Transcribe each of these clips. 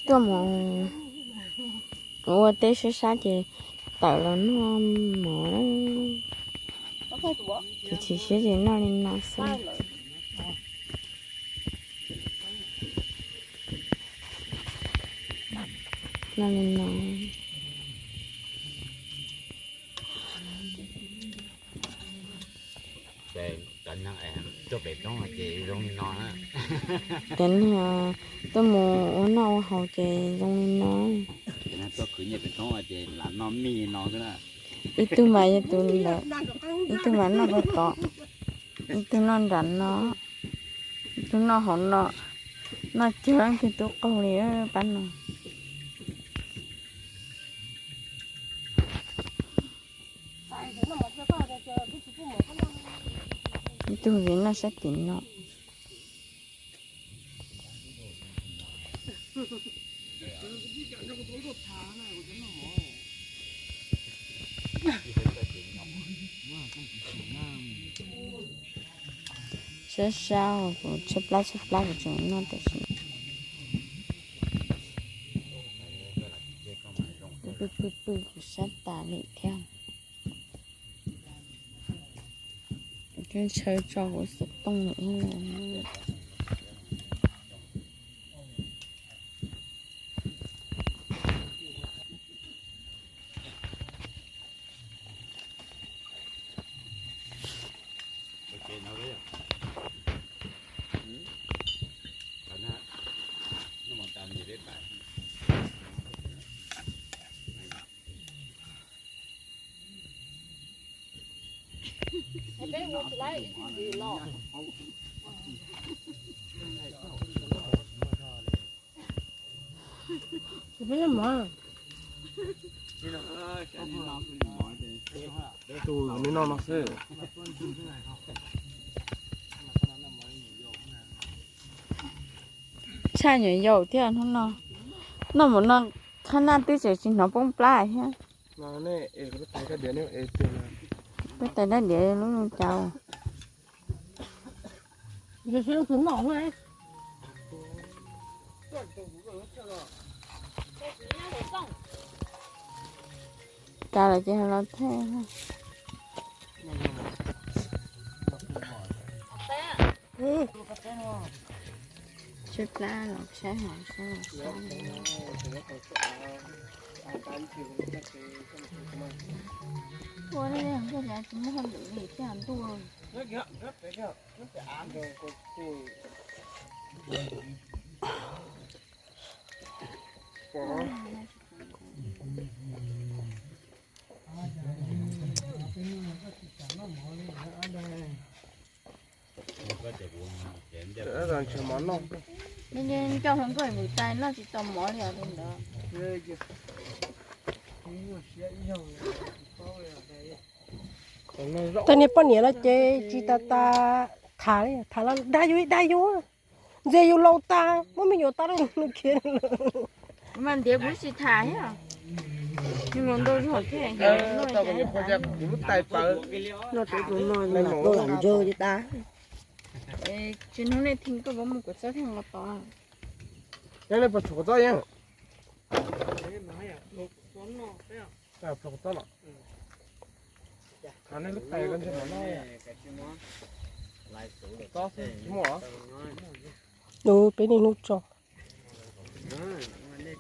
Tuaj mus ua teb sab sab ces tawm los noj mov. Ces chim siab ces noj li no xwb. Noj li no. Cov neeg tuaj mus ua noj ua haus ces zoo li no. Ib tug mas yog tus ntawd, ib tug mas noj rau tod, ib tug noj nram no, ib tug noj hauv no, noj cawg leej twg tub qaug li pab no. Ib tug vim noj sab tim no. Sab sab kuv tshaib plab tshaib plab kuv tseem noj tam sim no. Pw pw pw kuv sab tas li thiab. Ntshaw tso kuv xov tooj lawm. Tus me no no xwb. Tshaj nyuam yaus thiab hnub no. Noj mus no, qhab naj twb tseem tsis hnov poob plab thiab. Peb tais dab diav lub zoo cas. Cas lawm ces los thej. Tshaib plab los saib hauv saib los saib. Ua li koj cas tsis muaj hauj lwm li thiaj ntuj. Nws nco hluas nkauj mus tais noj tsis tau mov li os tus ntawd. Tej niag poj niam no ces tsis tas tas tham li, tham los dag yus dag yus, ntxias yus laus tas muab me nyuam tau rau nws khiav. Mas ntiav kuv tsis tham thiab. Nws mus ntau zog thiab. Kuv lub tais pawv. Noj tus no lam tuaj lam ntsawg li tas. Tsis hnub nej thi koj puas mus kuv txob thiab nqa tod. Yog nej puas tshuav kuv txob yeej? Pluas kuv txob los. Qhov nej lub tais ko ntshe mam noj. Txob xwb tsis muaj. Peb niaj hnub tso.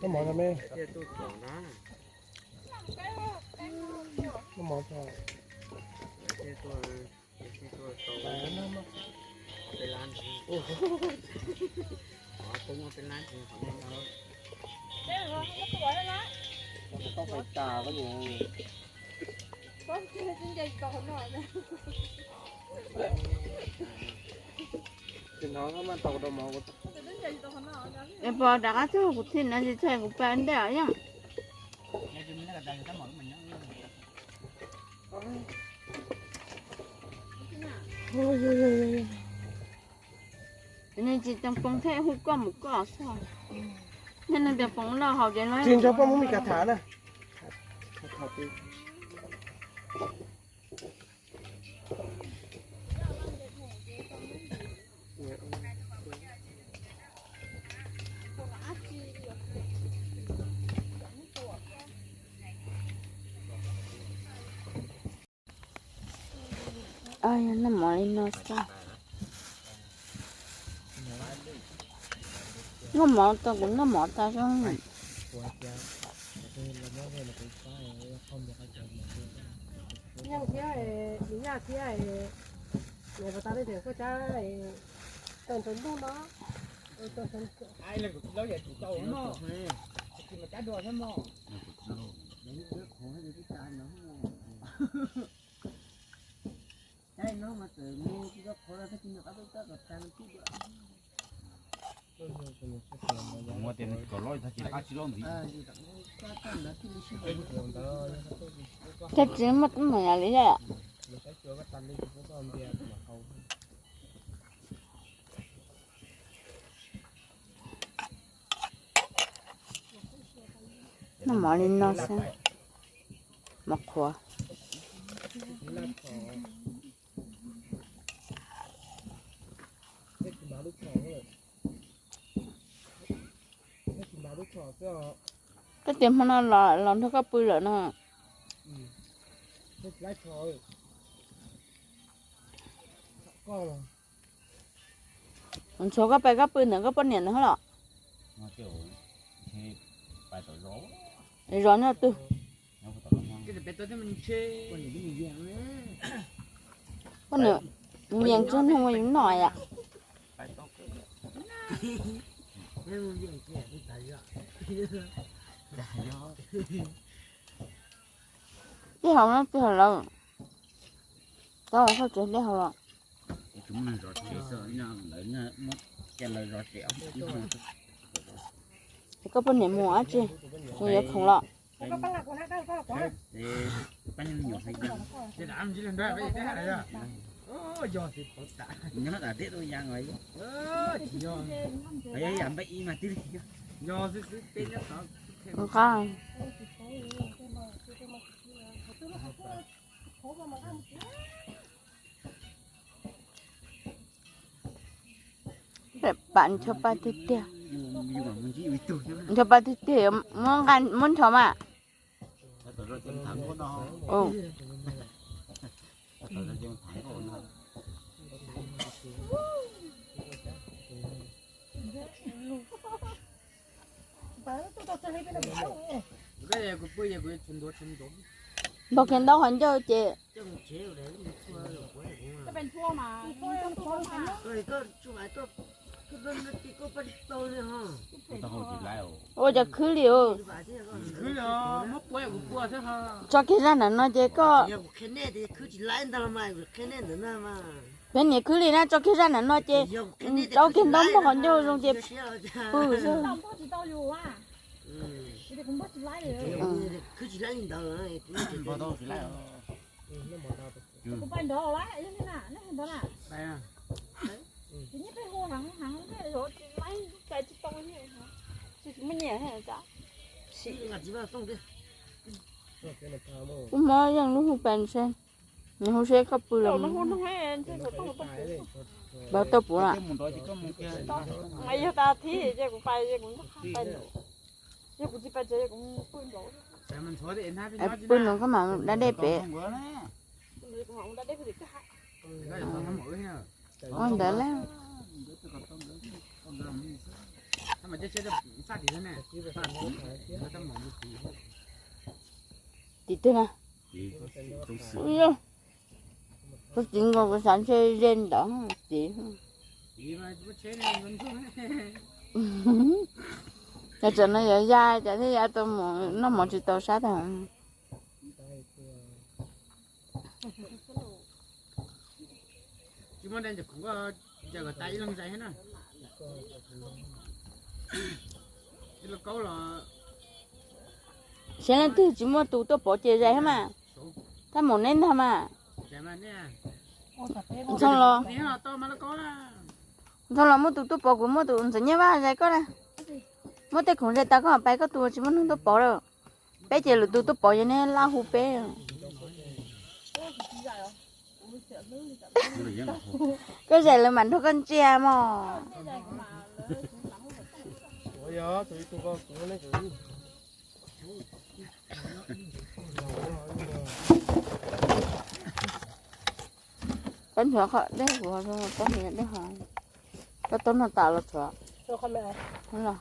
Noj mov tso me. Noj mov tso. Es pom rov qab txog kuv thi no tsis txhais kuv pab ntej os yom. Nws tsis tau poob thiab hu koj mus koj xwb. Nws tias poob loj haus ces tsis nrog poj muab Mes Kas tham na. Noj mov li no xwb. Noj mov tau, kuv noj mov tas zoo. Nyeej thiab, Lis Yaj thiab, niam pas tas li tias koj cab tau ntawm ntuj no, tau ntawm ntuj no. Cov tsis muaj teeb meem li yam. Noj mov li no xwb, mov qhuav. Koj tias hmo no los los nrog koj pw lawm no. Ntxhua koj pais koj pw ntawm koj poj niam ntawd los? Zov nyob twg? Koj niam yees txog nug yus noj yom. Dej haus no, dej haus lawm. Tau, koj tsev dej haus los. Es koj poj niam mus dab tsi? Mus yuav khoom los? Nqa. Pam ncho pa tiag tiag. Ncho pa tiag tiag, muab ncho mas. Npog kiag ntaub qhov ncauj ces. Ua cov khwb li. Tso kiag zaj nram no ces koj. Peb niam khwb li na, tso kiag zaj nram no ces. Tso kiag ntaub npog qhov ncauj zoo ces pw xwb. Kuv muab yeej lub hu pes seb, nws hu seb koj pw los. Npawg tuaj puv lawm. Pw nroo koj mam da dej pem. Ua ntawd lawm. Tim twg na? Kuv txiv nkaus kuv xav ntshe ze ntawd tim. Yog tsam no yuav ya cas thiaj ya tau mus noj mov tsis tau sab tag. Saib leej twg tsis muaj tus tuaj pov ces zais thiab mas. Thaj maum neb ntag mas. Ntxhoo los, ntxhoo los muaj tus tuaj pov, kuv muaj tus ntxeev nyiaj vaj zais koj na. Muab tej khoom zais tas koj pais, koj tus tsis muaj neeg tuaj pov lawm. Peb ces lwm tus tuaj pov ces neb laj hu peb. Koj zais lawv mam nrog koj ntsia mog. Nchuav qhov dej, kuv ho zoo tob dej ho, koj tob no tas los tshuav los.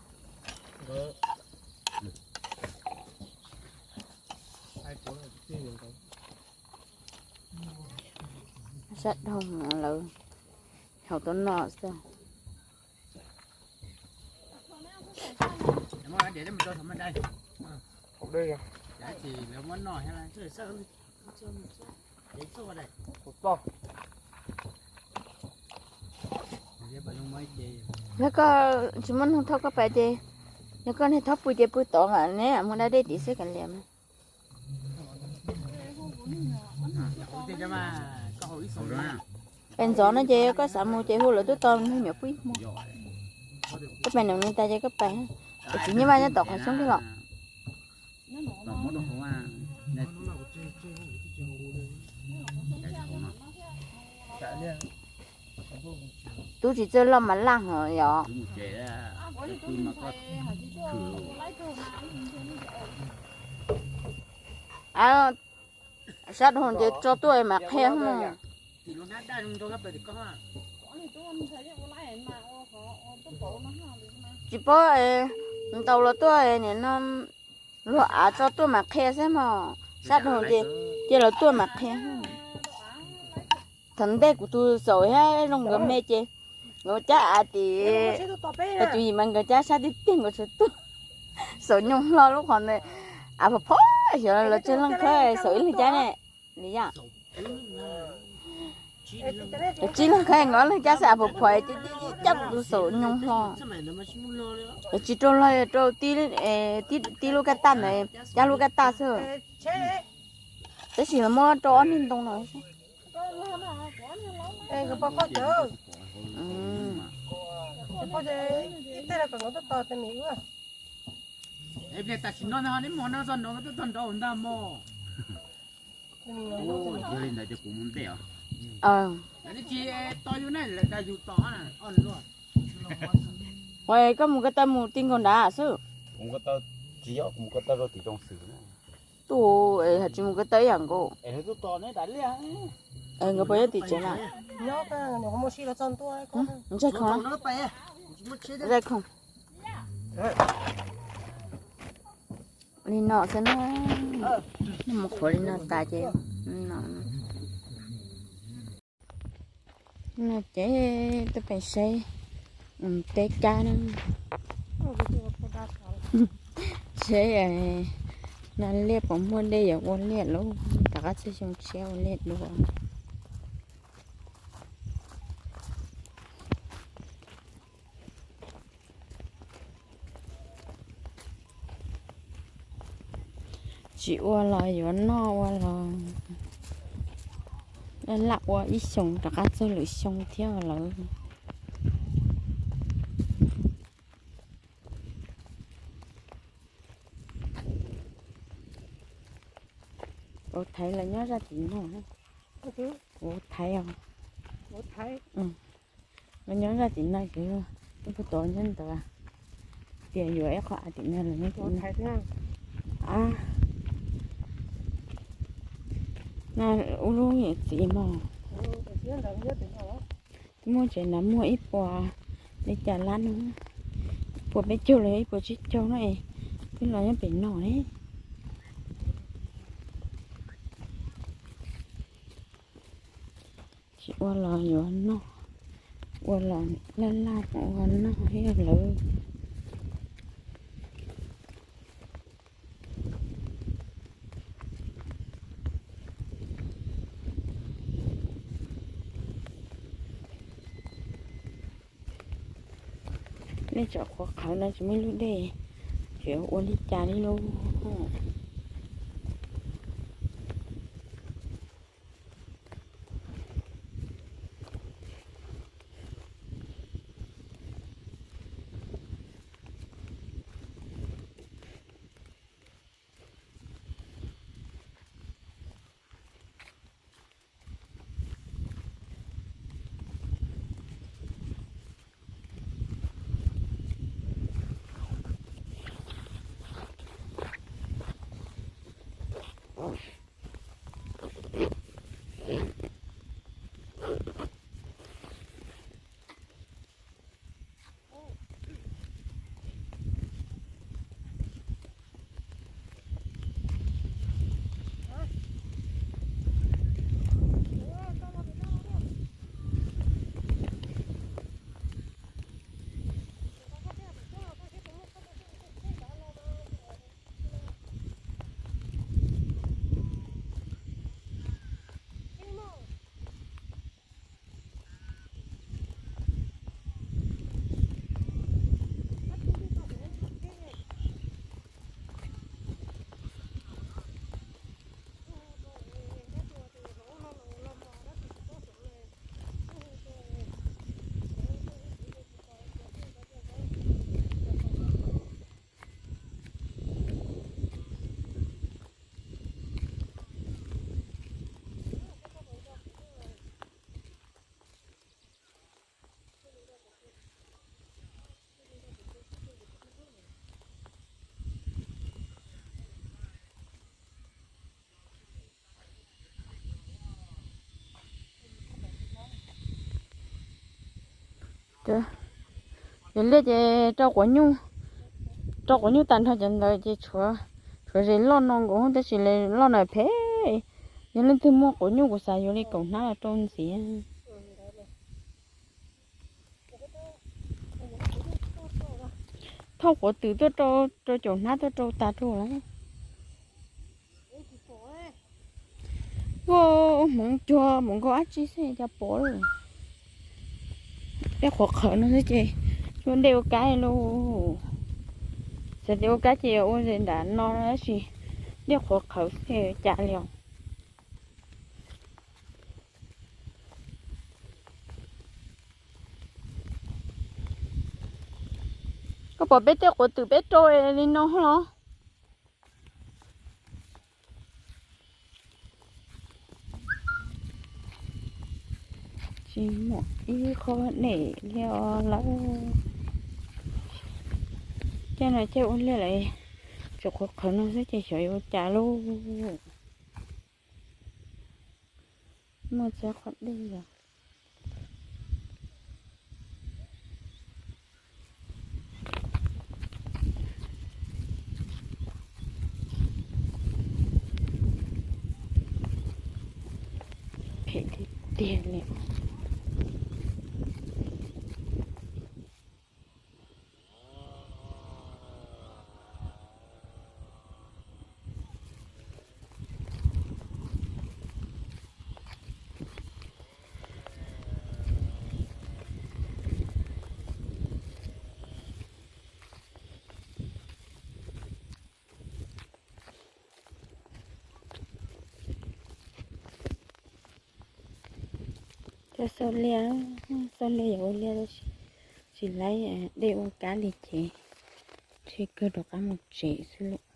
Sab dhau lawv haus tau noj xwb. Yog koj tsis muaj neeg thauj koj pais ces, yog koj niag thauj pw ces pw tod mas neb mus da dej tim xwb kav liam. Pem ntxov no ces koj xav mus ces hu lawv tuaj tos, me nyuam pw ib hmo. Koj pem nus ni tas ces koj pais. Txiv Nyiaj Vaj nyob tom qhov xyoob twg los? Tub tsis txawj loj mas laj hos yom. Sab dhau ces tso tuaj mas qhia. Tsis paub, ntaus los tuaj nim no luag av tso tuaj mas qhia xwb mog. Sab dhau ces cia lawv tuaj mas qhia. Thaum ntej kuv tus xaum thiab zoo nkawd me ces nkawd cab av tim, tus yim mas nkawd cab sab tiag tiag nkawd tsuas tuaj. Xaum nyooj hlo lub qhov ntawd, av phom phom xyov lawv tsawg leej khawb xaum ib leeg cab ne. Li yam tsib leeg khawb nkawd leeg cab xwb av phom phom cab kuv tus xaum nyooj hlo. Tsis rau log, rau tib lub kaj tag ntawd, cab lub kaj tag xwb. Tab sis lawv muab rau ob niag ntoo no. Tam sim no neb mus no txog nrad tuaj tog nrad ntag mog. Yog li ntawd ces kuv mus ntej os. Lawv tsis tos yus ne, lawv tos yus tos. Koj mus ko taw mus ti nkaus nrad xwb. Kuv mus ko taw, tsis yog, kuv mus ko taw rau tim rooj xwm. Tus hais tsis mus ko taw ib yam nkaus. Nkawd puas yog tim tsev na? Ntsej khoom, ntsej khoom. Li no xwb na, mus qhuav li no tas ces li no. No ces tuaj pem saib teb kab na. Saib no liaj puas muaj dej yuav ua liaj lauj, rov qab txog xyoo tshiab ua liaj dua. Tsis ua los yuav noj, ua los laj ua ib xyoos rov qab txog lwm xyoo thiab lawm. Ua thaiv los nyob zaj tim no. Ua thaiv os. Los nyob zaj tim no ces ib puag tod nyob ntawd. Tias yuav ib qho av tim no los nyob tim no. No ub lub niam txiv mog. Twb muaj tsev na, muaj ib puas li cas lab no, ib puas peb caug los yog ib puas tsib caug no es twb los nyob pem no ne. Tsis ua los yuav noj, ua los laj laj ua noj thiab lawm. Nej tsom qhuav qhawv no tsis muaj ib lub dej, tseem ua li cas li lauj. Yog liaj ces rau quav nyuj, rau quav nyuj tag nrho cov ntawd ces tshuav, tshuav ze loj no nkaus tab sis loj na phem. Yog leej twg muaj quav nyuj kuv xav yuav li kaum hnab los rau ntxiv. Thauj quav twm tuaj rau, rau caum hnab tuaj rau tas rau lawm. Ua hmoov cuag hmoov nkaus dab tsi xwb cas pom lawm. Dej qhuav qhawv no xwb ces ua dej ua kab lauj. Txawm tias ua kab ces ua ze nram no tab sis dej qhuav qhawv xwb cas li os. Koj pom peb tej quav twm peb rau li no los? Tsis muaj ib qho dej li os lawm. Caij no caij ua liaj lawm, tsuas qhuav qhawv no xwb ces xyov yuav ua cas lauj. Muaj txog qhov dej los. Phem tiag tiag li. Xauj liaj, xauj liaj yuav ua liaj tab sis tsis laib dej ua kab li ces thiaj kawg rov qab mus tsev xwb lauj.